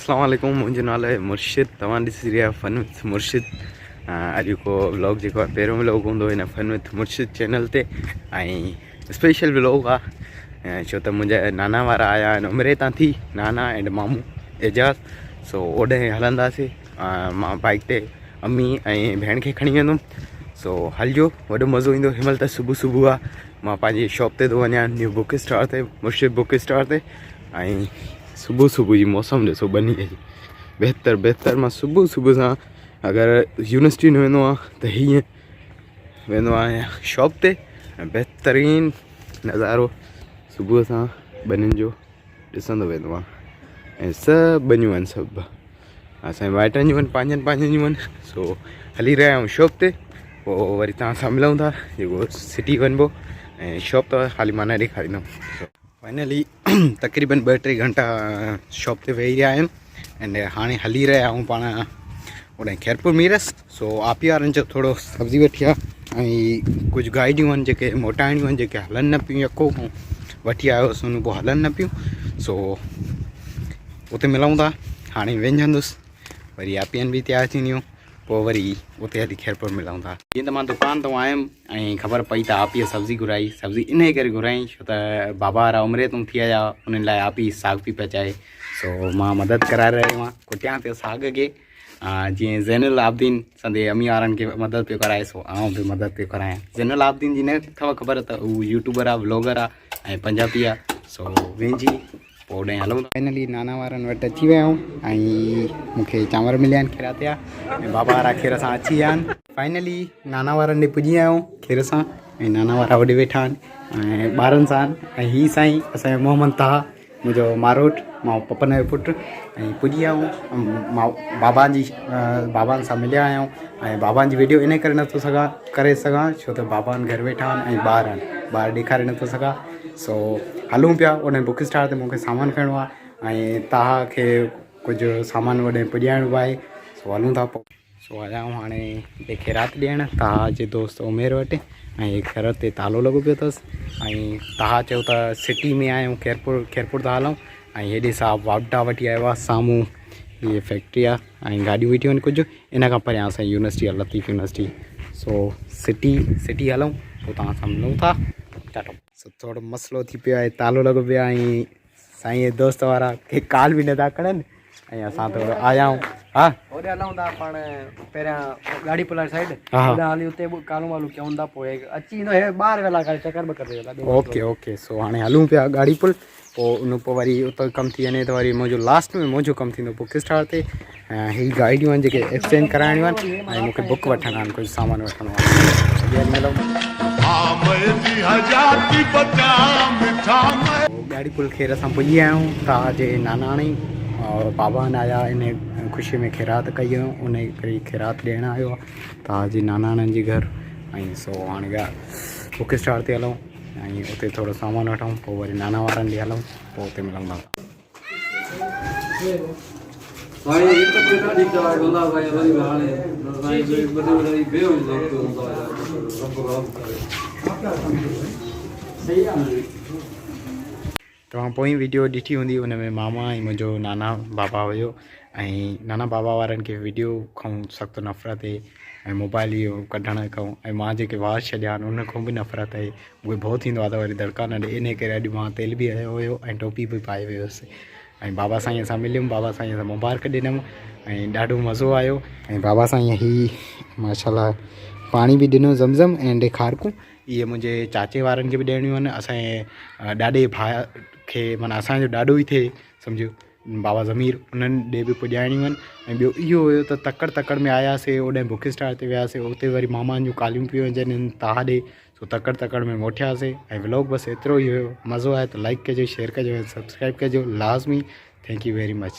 اسلام عليڪم منهنجو نالو آهي مرشد توهان ڏسي رهيا آهيو فن وٿ مرشد اڄوڪو ولاگ جيڪو آهي پهريون ولاگ هوندو هن فن وٿ مرشد چينل تي ۽ اسپيشل ولاگ آهي ڇو ته منهنجا نانا وارا آيا آهن عمري تان ٿي نانا اينڊ مامو اعجاز سو اوڏانهن هلنداسي مان بائيڪ تي امي ۽ ڀيڻ کي کڻي ويندم سو هلجو وڏو مزو ايندو هن مهل ته صبح صبح آهي مان پنهنجي شاپ تي ٿو وڃان نيو بڪ اسٽار تي مرشد بڪ اسٽار تي ۽ صبح صبح جي موسم ڏسو ٻني جي بهتر بهتر مان صبح صبح سان اگر يونيورسٽي نه ويندو آهيان ته هيئن ويندو آهيان شاپ تي ۽ بهترين نظارو صبح سان ٻنين جو ڏسندو ويندو آهيان ۽ سڀ ٻنيون آهن سڀ اسانجي مائٽن جون آهن پنهنجن پنهنجن جون آهن سو هلي رهيا آهيون شاپ تي پوء وري توهان سان ملون ٿا جيڪو سٽي وڃبو ۽ شاپ ته خالي مان نه ڏيکاريندم فائنلي تقريبن ٻه ٽي گهنٽا شاپ تي ويهي رهيا آهيون ۽ هاڻي هلي رهيا آهيون پاڻ اوڏانهن خيرپور ميرس سو آپي وارن چيو ٿورو سبزي وٺي آ ۽ ڪجهه گاڏيون آهن جيڪي موٽائڻيون آهن جيڪي هلن نه پيون يڪو وٺي آيو هوس ان پوء هلن نه پيون سو اتي ملون ٿا هاڻي وينجهندس وري آپين به تيار ٿينديون پوء وري اتي هلي خيرپور ملون ٿا. جيئن ته مان دڪان تان آيم ۽ خبر پئي ته آپيء سبزي گهرائي. سبزي انهيء ڪري گهرائين ڇو ته بابا وارا عمري تون ٿي آيا انهن لاء آپي ساڳ پئي پچائي. سو مان مدد ڪرائي رهيو آهيان. ڪٽيان پيو ساڳ کي. جيئن زين العابدين سندي امي وارن کي مدد پيو ڪرائي سو آئون به مدد پيو ڪرايان. زين العابدين جي نه اٿو خبر ته هو يوٽيوبر آ ولوگر آ ۽ پنجابي آ سو وينجهي پوء اوڏانهن هلون ٿا. فائنلي نانا وارن وٽ اچي ويا آهيون ۽ مون کي چانور مليا آهن کيرا تيا ۽ بابا وارا کير سان اچي ويا آهن. فائنلي نانا وارن ڏي پڄي آيا آهيون کير سان ۽ نانا وارا هوڏي ويٺا آهن ۽ ٻارن سان ۽ هي سائين اسان جو محمد طه منهنجو ماروٽ مان پپن جو پٽ ۽ پڄي آيا آهيون مان بابا جي بابا سان مليا آهيون ۽ بابا جي ويڊيو ان ڪري نٿو سگهان ڪري سگهان ڇو ته بابا گهر ويٺا آهن ۽ ٻار آهن ٻار ڏيکاري نٿو سگهان سو هلون پيا ان بڪ اسٽار تي مونکي سامان کڻڻو آهي ۽ توهان کي ڪجهه سامان وڏي پڄائڻو به آهي سو هلون ٿا پوء. سو آيا آهيون هاڻي هتي خيرات ڏيڻ توهان جي دوست عمير وٽ ۽ گهر تي تالو لڳو پيو اٿس ۽ توهان چيو ته سٽي ۾ آيا آهيون خيرپور خيرپور ٿا هلون ۽ هيڏي صاحب واپڊا وٺي آيو آهي سامهون هي فيڪٽري آهي ۽ گاڏيون بيٺيون آهن ڪجهه ان کان پريان اسان جي يونيورسٽي آهي لطيف يونيورسٽي سو سٽي سٽي هلون پوء توهان سان ملون ٿا ٽاٽا. سو ٿورو مسئلو ٿي پيو آهي تالو لڳو پيو آهي ۽ سائين دوست وارا کي ڪال به نٿا کڻن ۽ اسان ٿورو آيا آهيون ها هوڏي هلون ٿا پاڻ پهريان ڳاڙهي پل واري سائيڊ هوڏي هلي اتي به ڪالون والون ڪيون ٿا پوء اچي ايندو هي ٻاهر ويل آهي چڪر ٻڪر تي ويل آهي اوڪي اوڪي سو هاڻي هلون پيا ڳاڙهي پل پوء ان پوء وري اتو ڪم ٿي وڃي ته وري منهنجو لاسٽ ۾ منهنجو ڪم ٿيندو بڪ اسٽار تي ۽ هي گائيڊيون آهن جيڪي ايڪسچينج ڪرائڻيون آهن ۽ مونکي بڪ وٺڻا آهن ڪجهه سامان وٺڻو آهي. ڳاڙهي پل خير سان پڄي آيا آهيون تان جي ناناڻي بابا آيا ان خوشي ۾ خيرات ڪئي هيون ان ڪري خيرات ڏيڻ آيو آهي تان جي ناناڻن جي گهر ۽ سو هاڻي بڪ اسٽار تي هلون ۽ اتي ٿورو سامان وٺون پوء وري نانا وارن ڏي هلون پوء اتي ملون ٿا. توهان پوئين ويڊيو ڏٺي هوندي ان ۾ ماما ۽ منهنجو نانا بابا هيو ۽ نانا بابا وارن کي ويڊيو کان سخت نفرت هئي ۽ موبائل اهو ڪڍڻ کان ۽ مان جيڪي وار ڇڏيا آهن ان کان به نفرت هئي مون کي ڀؤ ٿيندو آهي ته وري دڙڪا نه ڏي انهي ڪري اڄ مان تيل به هنيو هيو ۽ ٽوپي به پائي ويو هيس ۽ بابا سائين سان مليم بابا سائين سان مبارڪ ڏنم ۽ ڏاڍو مزو آيو ۽ بابا سائين هي ماشاءالله پاڻي به ڏنو زمزم ۽ کارڪون اهي منهنجي چاچي وارن کي به ڏيڻيون آهن اسانجي ڏاڏي ڀاء کي معنيٰ اسانجو ڏاڏو ئي ٿئي سمجهو بابا ضمير انهن ڏي به پڄائڻيون آهن ۽ ٻيو اهو هيو ته تڪڙ تڪڙ ۾ آياسي اوڏانهن بڪ اسٽار تي وياسي اتي وري مامان جون ڪاليون پيون اچن تاهه ڏي سو تڪڙ تڪڙ ۾ موٽياسي ۽ ولاگ بس ايترو ئي هيو مزو آيو ته لائڪ ڪجو شيئر ڪجو ۽ سبسڪرائب ڪجو لازمي thank you very much.